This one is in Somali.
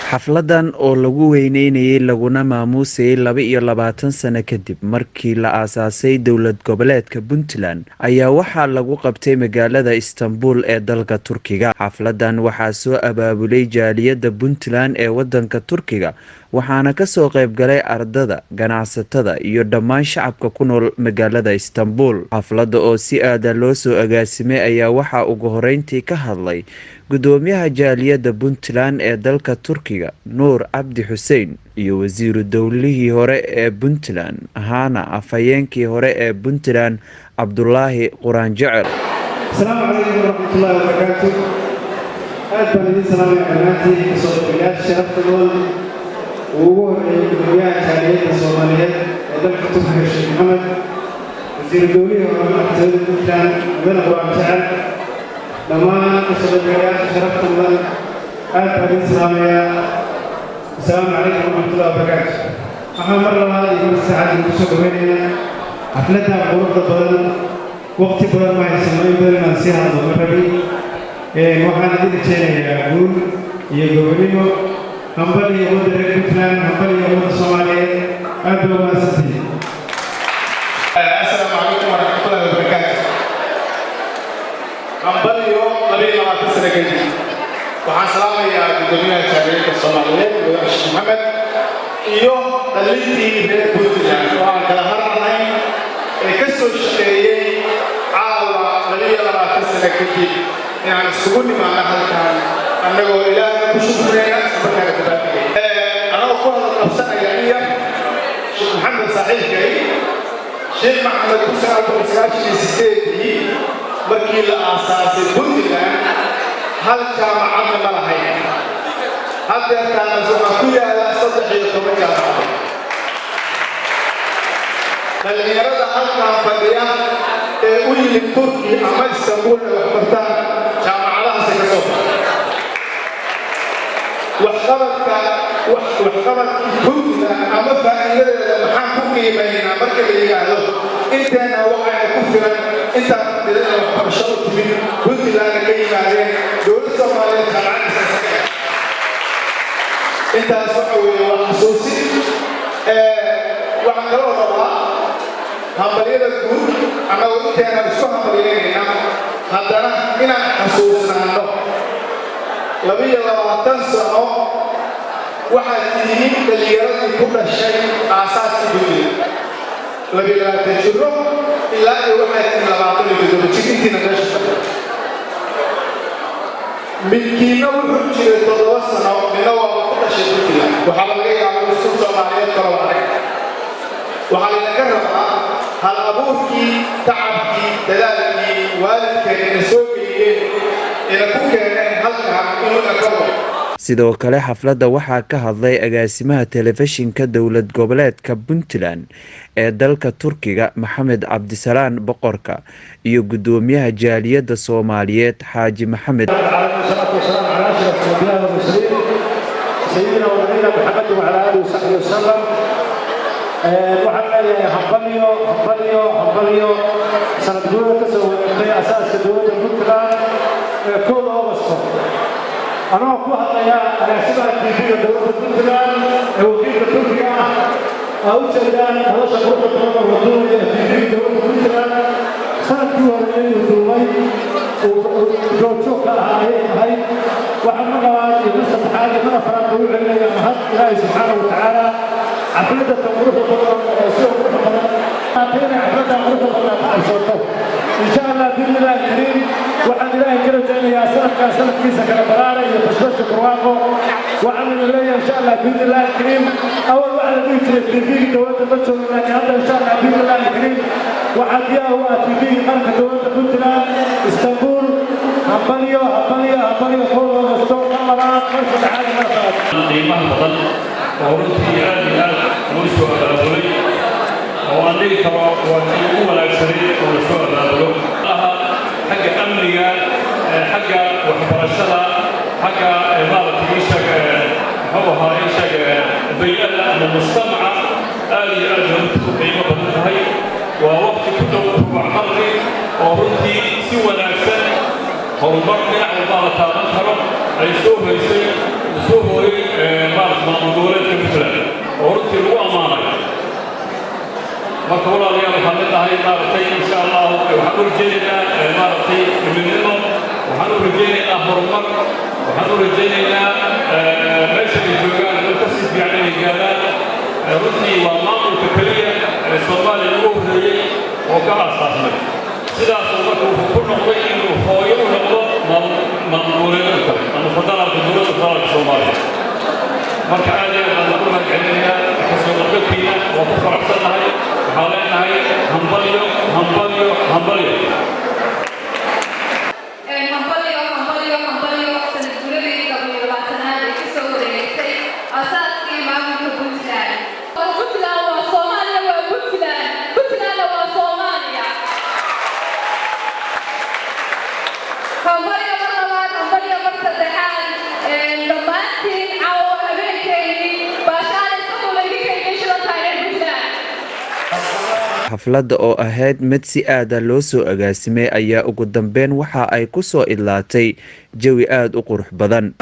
Xafladan oo lagu weyneynayay laguna maamuusayay 22 sano kadib markii la aasaasay dowlad goboleedka Puntland ayaa waxaa lagu qabtay magaalada Istanbul ee dalka Turkiga. Xafladan waxaa soo abaabulay jaaliyadda Puntland ee wadanka Turkiga, waxaana kasoo qayb galay ardada, ganacsatada iyo dhammaan shacabka ku nool magaalada Istanbul. Xafladda oo si aada loo soo agaasimay ayaa waxaa ugu horeyntii ka hadlay gudoomiyaha jaaliyadda Puntland ee dalka Turkiga, Nuur Cabdi Xuseen, iyo wasiiru dowlihii hore ee Puntland ahaana afhayeenkii hore ee Puntland, Cabdulaahi Quraan Jecel. Asalaamu calaykum waraxmatullaahi wabarakaatu. Aad baan idiin salaamaya dhammaantiin kasoo qaybgalayaasha sharafta badan, uu ugu horeeyey gudoomiyaha jaaliyadda Soomaaliyeed ee dalka Turkiga, Sheekh Maxamed, wasiiru dowlihii hore madaxtooyada Puntland, mudane Quraan Jecel, dhammaan kasoo qaybgalayaasha sharafta mudan, aad baan idiin salaamayaa. Asalaamu calaykum waraxmatullahi wabarakaatu. Waxaan mar labaad iyo mar saddexaad idinku soo dhaweynayaa xafladdan quruxda badan. Waqti badan ma haysano, in badan inaan sii hadlo ma rabi. Waxaan idin rajeynayaa guul iyo gobonimo. Hambal iyo ummadda reer Puntland, hambal iyo ummadda Soomaaliyeed. Aad baa umahadsantihiin. Asalaamu calaykum waraxmatullahi wabarakaatu. Hambaliyo 22 sano kadib. Waxaan salaamayaa gudoomiyaha jaaliyadda Soomaaliyeed, mudane Sheekh Maxamed, iyo dhalintii reer Puntland oo aan kala harnahayn ee ka soo shaqeeyey caawa 22 sano kadib inaan isugu nimaano halkan, annagoo Ilaahna ku shukrinaya, islamarkaana dabaaldegay. Anagoo ku hadal qabsanaya in yar Sheekh Maxamed, saaxiibkay Sheekh Maxamed, 1998-dii markii la aasaasay Puntland hal jaamacadna ma lahayn. Haddeertaana waxaa ku yaala 13 jaamacadood. Dhallinyarada halkan fadhiya ee u yimid Turki ama Istanbul ay waxbartaan jaamacadahaasay ka soo baxay. Waxqabadka, waxqabadkii Puntland ama faa'iidadeeda maxaan ku qiimaynaa marka la yidhaahdo, inteena waxayna ku filan intaan fadhida inay waxbarasho u timid Puntlandna ka yimaadeen, dowlad Soomaaliyeed jaamacadiisa. Intaas waxa weeye waa xasuusin. Waxaan kaloo rabaa hambalyada guud, annagoo inteena isku hambalyaynayna, haddana inaan xasuusnaano 22 sano waxaad tihiin dhallinyaradii ku dhashay aasaaskii Puntland. 22 jiro ilaa iyo waxaad tihiin 27 jir intiina meesha fadhiya. Midkiinna wuxuu jiray 7 sano, midna waaba ku dhashay Puntland. Waxaaba laga yaabaa isku Soomaaliyeed kaloo arag. Waxaa laydinka rabaa hal abuurkii, tacabkii, dadaalkii waalidkeen ina soo geliyeen, ina ku keeneen halkan, inuu ina ka wado. Sidoo kale xafladda waxaa ka hadlay agaasimaha telefishinka dowlad goboleedka Puntland ee dalka Turkiga, Maxamed Cabdisalaan Boqorka, iyo gudoomiyaha jaaliyadda Soomaaliyeed, Xaaji Maxamed. والصلاة والسلام على أشرف الأنبياء والمرسلين، سيدنا ونبينا محمد وعلى آله وصحبه وسلم. Waxaan leeyahay hambalyo, hambalyo, hambalyo sanad guurada ka soo wareegtay asaaska dowladda Puntland ee 1da Augusto. Anagoo ku hadlaya agaasimaha TV-ga dowladda Puntland ee wakiilka Turkiga ah, aa u jeedaan nolosha quruxda badan oo la duubaya ee TV-ga dowladda Puntland sanadkii horeeyay uu duubay, goobjoog ka ahaa ayay tahay. Waxaan mar labaad iyo mar saddexaad iyo mar afraad ugu celinayaa mahad Ilaahay subxaana wa tacaala xafladda tan quruxda badan ee sida quruxda badan inay xafladdan quruxda badan ka qabsooto, insha Allah biidnillahi kariim. Waxaan Ilaahay ka rajaynayaa sanadkaa sanadkiisa kale baraara iyo bashbasha barwaaqo. Waxaan idin leeyahay, insha Allah biidnillahi kariim, awal waxaa la dhihi jiray TV-ga dowladda ma joogo, laakiin hadda, insha Allah biidnillahi kariim, waxaa diyaar u ah TV-ga qaranka dowladda Puntland Istanbul. Hambalyo, hambalyo, hambalyo, 1da Augusto, mar labaad, mar saddexaad iyo mar afraad. Qiimaha badan oo runtii aad iyo aad loo soo abaabulay, oo aan dhihi karo waa kii ugu wanaagsanay oo la soo abaabulo aha, xagga amniga, xagga waxbarashada, xagga maaragtay ishaeg, muxuu ahaa, ishaeg bay'ada ama mujtamaca, aad iyo aad runtii u qiimo badan tahay. Waa waqti ku dhow rubuc qarni oo runtii si wanaagsan horumar dhinac walbaa la taaban karo ay soo haysay. soo hooyey maarata maamul goboleedka Puntland oo runtii lagu ammaanay. Marka walaalayaal, waxaan leenahay maaragtay, insha Allahu, waxaan u rajaynaynaa maaragtay midnimo, waxaan u rajaynaynaa horumar, waxaan u rajaynaynaa meesha ay joogaan dad ka sii fiican inay gaaraan. Runtii waa maamulka keliya ee Soomaaliya ugu horreeyey oo ka aasaasmay sidaasuu. Marka wuxuu ku noqday inuu hooyo u noqdo maamul goboleedada kale ama federaalka, dowladda federaalka Soomaaliya. Marka aad iyo aad baan ugu mahadcelinayaa kasoo qaybgalkiina. Waa ku faraxsannahay. Waxaan leenahay hambalyo, hambalyo, hambalyo. Hambalyo, hambalyo, hambalyo! Sanad guuradii 22aad ee kasoo wareegtay asaaskii maamulka Puntland. Puntland waa Soomaaliya, waa Puntland, Puntlandna waa Soomaaliya. Hambalyo mar labaad, hambalyo mar saddexaad. Dhammaantiin caawa habeenkeydii baashaan Istanbul idinka shidan tahay, reer Puntland. Xafladda oo ahayd mid si aada loo soo agaasimay ayaa ugu dambeyn waxa ay ku soo idlaatay jawi aada u qurux badan.